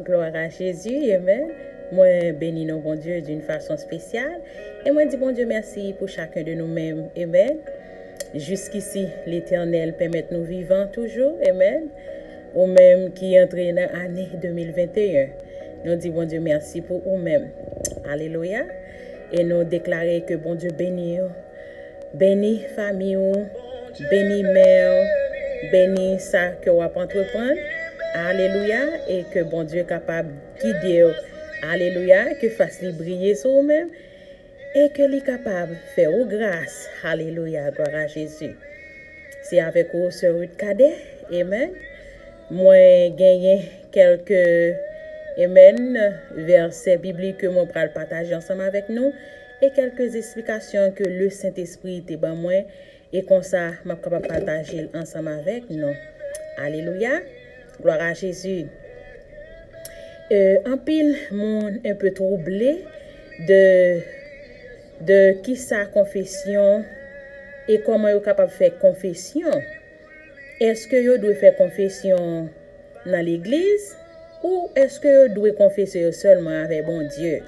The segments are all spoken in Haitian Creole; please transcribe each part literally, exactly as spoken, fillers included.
Gloire à Jésus, amen. Mwen beni non Bondye d'une façon spéciale. E mwen di Bondye mèsi pou chacun de nous-mêmes, amen. Jiskisi, Letènèl pèmèt nou vivan toujou, amen. Ou menm ki antre nan ane de mil venteyen, nou di Bondye mèsi pou ou menm. Alelouya. E nou deklare ke Bondye beni w. Beni fanmi w, beni men w, beni sa ke w ap antreprann. Alelouya. E ke Bondye kapab gide w. Alelouya. Ke fas li briye sou ou menm. E ke li kapab fè ou gras. Alelouya. Glwa a Jezi. Se avèk ou, sè Ruth Cadet. Amen. Mwen genyen kèlke, amen, vèsè biblik ke mwen pral pataje ansanm avèk nou. E kèlke esplikasyon ke le Sentespri te ban mwen, e konsa m ap kapab pataje l ansanm avèk nou. Alelouya. Glwa a Jezi. Euh, anpil moun un peu troublé de, de kisa konfesyon e kòman yo kapab fè konfesyon. Èske yo dwe fè konfesyon nan legliz ou èske yo dwe konfese yo sèlman avè Bondye?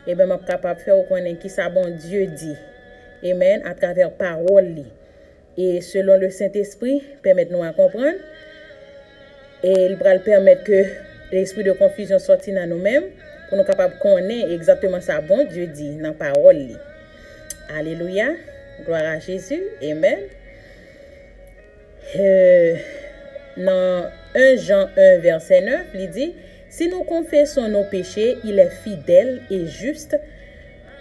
Ebyen, m ap kapab fè w konnen kisa Bondye di. Amen. Atravè pawòl li. E selon le Sentespri, pèmèt nou a konprann. E li pral pèmèt ke lespri de konfizyon sòti nan nou menm, pou nou kapab konnen egzakteman sa Bondye di nan pawòl li. Alelouya. Glwa a Jezi. Amen. Euh, nan un Jean un, verset neuf, li di, si nous confessons nos péchés, il est fidèle et juste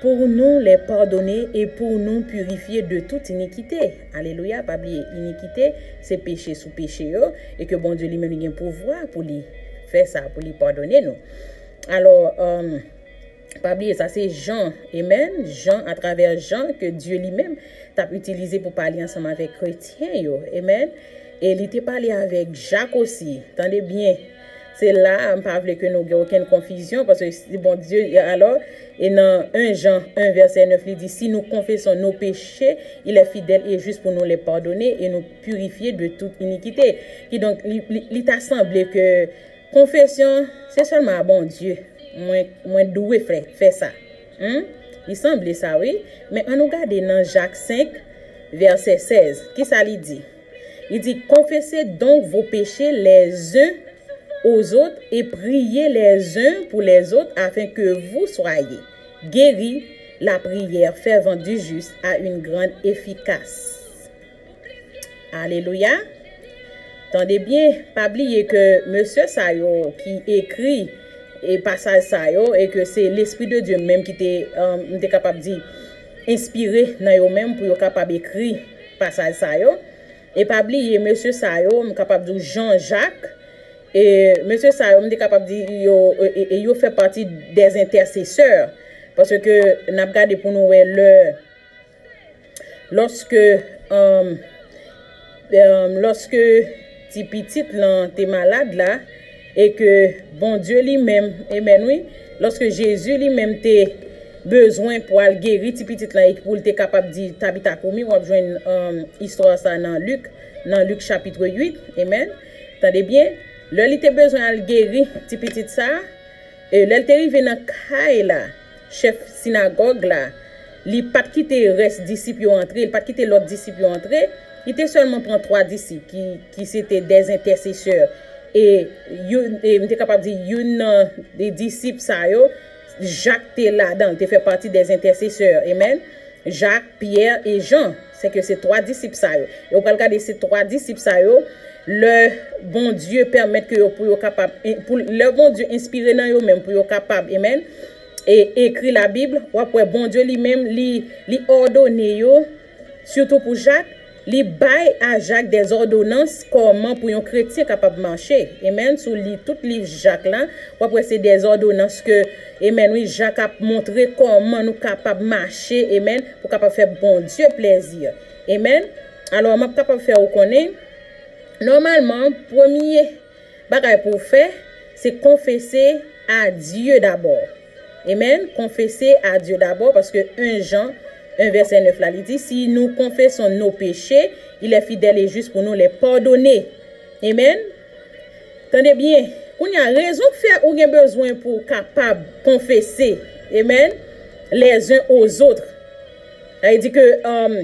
pour nous les pardonner et pour nous purifier de toute iniquité. Alelouya, pa bliye, inikite, se peche sou peche yo, e ke Bondye li menm li gen pouvwa pou li fè sa, pou li padone nou. Alò, euh, pa bliye, sa se Jan, amen, Jan, atravè Jan, ke Dye li menm t ap itilize pou pale ansanm avèk kretyen yo, amen. E li te pale avèk Jak osi, tande byen. Se la, m pa vle ke nou gen okenn konfizyon, paske si Bondye, alò, e nan un Jan un, verset neuf, li di, si nous confessons nos péchés, il est fidèle et juste pour nous les pardonner et nous purifier de toute iniquité. Kidonk, li, li, li ta sanble ke konfesyon, se sèlman a Bondye mwen, mwen dwe fè, fè sa. Hmm? Li sanble sa, wi. Men ann nou gade nan Jak senk, vèsè sèz. Kisa li di? Li di, confessez donc vos péchés les uns aux autres et priez les uns pour les autres afin que vous soyez guéris. La prière fervente du juste a une grande efficace. Alelouya. Tande byen, pa bliye ke mesye sa yo ki ekri e pasaj sa yo, e ke se Lespri de Dye menm ki te, um, m te kapab di, enspire nan yo menm pou yo kapab ekri pasaj sa yo. E pa bliye, mesye sa yo, m kapab di w Jan Jak, e mesye sa yo, m te kapab di yo, e, e, e yo fè pati des intercesseurs. Paske n ap gade pou nou wè lè, lòske, um, um, lòske ti pitit lan te malad la, e ke Bondye li menm, amen wi, lòske Jezi li menm te bezwen pou al geri ti pitit lan e pou l te kapab di, Tabita koumi, w ap jwenn, um, istwa sa nan Lik, nan Lik chapit uit, amen. Tande byen, lè li te bezwen al geri ti pitit sa, e lè l te rive nan kay la, chèf sinagòg la, li pa t kite rès disip yo antre, li pa t kite lòt disip yo antre, li te sèlman pran twa disip ki, ki se te des intercesseurs. E youn, e m te kapab di youn nan de disip sa yo, Jak te ladan, li te fè pati des intercesseurs. Amen. Jak, Pyè e Jan. Se ke se twa disip sa yo. E w pral gade se twa disip sa yo, lè Bondye pèmèt ke yo, pou yo kapab, pou, lè Bondye enspire nan yo menm pou yo kapab, amen, e ekri Labib, w ap wè Bondye li menm, li, li òdone yo, sitou pou Jak, li bay a Jak des ordonnances kòman pou yon kretyen kapab mache. Amen. Si w li tout liv Jak la, w ap wè se des ordonnances ke, amen, wi, Jak ap montre kòman nou kapab mache, amen, pou kapab fè Bondye plèzi. Amen. Alò, m ap kapab fè w konnen, nòmalman, premye bagay pou w fè, se konfese a Dye dabò. Amen. Confessez à Dieu d'abord, paske un Jan un, verset neuf la, li di, si nous confessons nos péchés, il est fidèle et juste pour nous les pardonner. Amen. Tande byen, Kounye a, rezon k fè ou gen bezwen pou w kapab konfese, amen, les uns aux autres. Sa vle di ke um,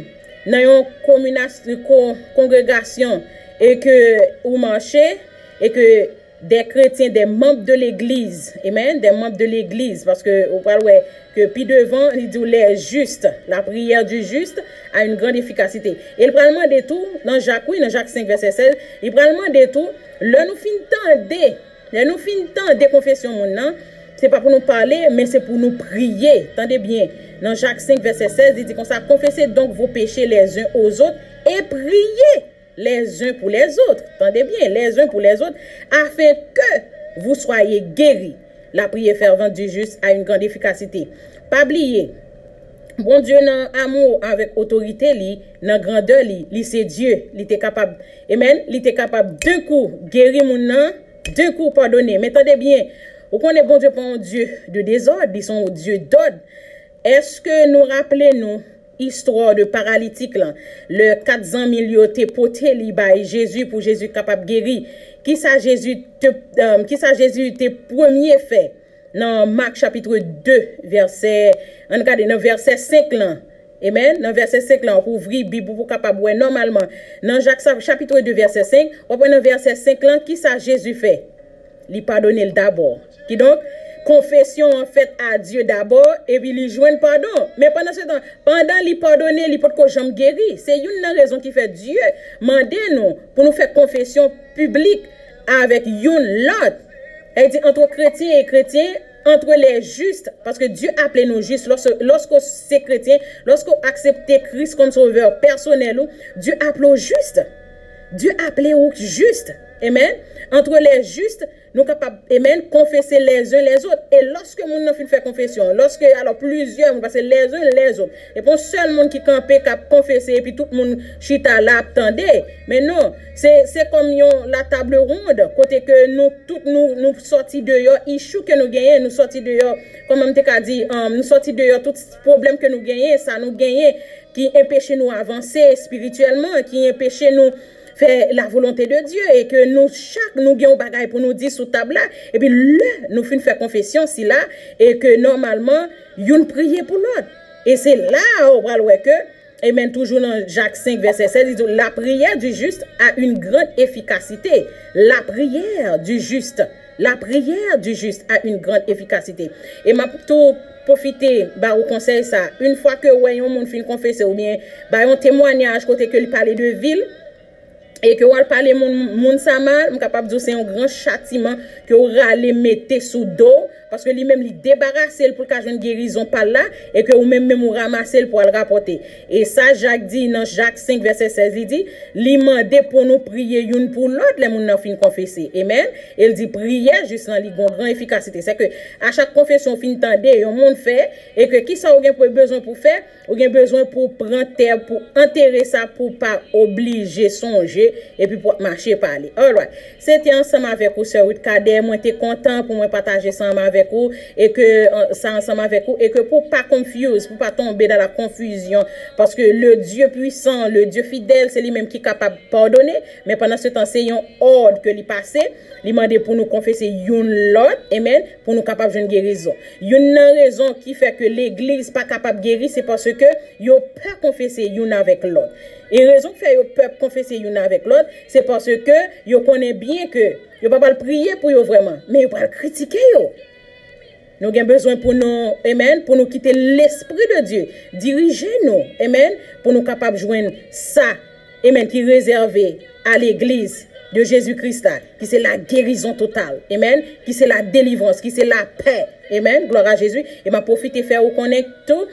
nan yon kominas, ko, kongregasyon e ke ou mache e ke des chrétiens, des membres de l'église, amen, des membres de l'église, paske ou pral wè ke pi devan li di w les justes, la prière du juste a une grande efficacité. E l pral mande tou nan Jak, wi, nan Jak senk vèsè sèz, li pral mande tou lè nou fin tande Lè nou fin tande konfesyon moun nan, se pa pou nou pale, men se pou nou priye. Tande byen. Nan Jak senk vèsè sèz, li di konsa, confessez donc vos péchés les uns aux autres et priez les uns pour les autres. Tande byen, les uns pour les autres, afin que vous soyez guéris. La prière fervente du juste a une grande efficacité. Pa bliye, Bondye nan amou avèk otorite li, nan grandè li, li se Dye, li te kapab, amen, li te kapab d'un coup geri moun nan, d'un coup padone. Men tande byen, ou konnen Bondye pa yon Dye de dezòd, li se yon Dye dòd. Èske nou raple nou istwa de paralitik lan? Lè kat zanmi l yo te pote li bay Jezi pou Jezi kapab geri, kisa Jezi te, um, kisa Jezi te premye fè? Nan Mak chapit de vèsè, ann gade nan vèsè senk lan. Amen. Nan vèsè senk lan, w ap ouvri Bib ou pou w kapab wè nòmalman. Nan Jak chapit de vèsè senk, w ap wè nan vèsè senk lan, kisa Jezi fè? Li padone l dabò. Kidonk, konfesyon an fèt a Dye dabò, epi li jwenn padon. Men pandan se tan, pandan li padone, li potko janm geri. Se youn nan rezon ki fè Dye mande nou pou nou fè konfesyon piblik avèk youn lòt. Sa vle di, entre chrétiens et chrétiens, entre les justes, paske Dye aple nou jis. Lòske, lòske w se kretyen, lòske w aksepte Kris kòm sovè pèsonèl ou, Dye aple w jis. Dye aple w jis. Amen. Entre les justes, nou kapab, amen, confesser les uns les autres. E lòske moun nan fin fè konfesyon, lòske, alò, plizyè moun, paske les uns les autres, e pa yon sèl moun ki kanpe, k ap konfese, epi tout moun chita la ap tande. Men non, se, se kòm yon la table ronde, kote ke nou tout nou, nou sòti deyò issue ke nou genyen, nou sòti deyò, kòman m te ka di, um, nou sòti deyò tout pwoblèm ke nou genyen, sa nou genyen ki enpeche nou avanse espirityèlman, ki enpeche nou fè la volonte de Dye, e ke nou chak nou gen yon bagay pou nou di sou tab la, epi lè nou fin fè konfesyon sila, e ke nòmalman youn priye pou lòt. E se la ou pral wè ke, amen, toujou nan Jak senk vèsè sèz, li di, la prière du juste a une grande efficacité. La prière du juste. La prière du juste a une grande efficacité. E m ap tou pwofite ba ou konsèy sa. Yon fwa ke w wè yon moun fin konfese oubyen bay yon temwayaj kote ke li pale de vi l, e ke w al pale moun, moun sa mal, m kapab di w se yon gran chatiman ke w rale mete sou do w, paske li menm li debarase l pou l ka jwenn gerizon pa l la, e ke ou menm menm ou ramase l pou al rapòte. E sa Jak di nan Jak senk vèsè sèz, li di, li mande pou nou priye youn pou lòt lè moun nan fin konfese. Amen. E l di priyè jis lan li gon gran efikasite. Se ke a chak konfesyon w fin tande yon moun fè, e ke kisa ou gen pou bezwen pou fè, ou gen bezwen pou w pran tè, pou antere sa, pou w pa oblije sonje, epi pou w ap mache pale. Alright. Se te ansanm avèk ou, sè Ruth Cadet, mwen te kontan pou mwen pataje sa ansanm avèk ou, e ke, euh, sa ansanm avèk ou, e ke pou w pa confuse, pou w pa tonbe dans la confusion, paske le Dieu puissant, le Dieu fidèle, se li menm ki kapab padone, men pandan se tan, se yon òd ke li pase, li mande pou nou konfese youn lòt, amen, pou nou kapab jwenn gerizon. Youn nan rezon ki fè ke legliz pa kapab geri, se paske yo pè konfese youn avèk lòt. E rezon k fè yo pè konfese youn avèk lòt, se paske yo konnen byen ke yo pa pral priye pou yo vrèman, men yo pral kritike yo. Nou gen bezwen pou nou, amen, pou nou kite Lespri de Dye dirije nou, amen, pou nou kapab jwenn sa, amen, ki rezève a legliz de Jezi Kris la, ki se la gerizon total, amen, ki se la delivrans, ki se lapè, amen, glwa a Jezi. E m ap pwofite fè ou konnen tou,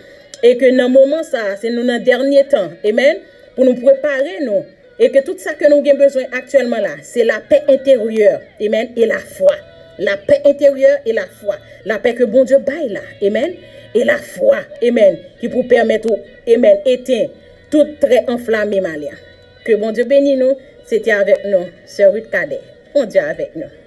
e ke nan moman sa a, se nou nan dènye tan, amen, pou nou prepare nou, e ke tout sa ke nou gen bezwen aktyèlman la, se lapè enteryè, amen, e lafwa. Lapè enteryè e lafwa. Lapè ke Bondye bay la, amen, e lafwa, amen, ki pou pèmèt ou, amen, eten tout trè anflame malè. Ke Bondye beni nou, se te avèk nou, sè Ruth Cadet. Bondye avèk nou.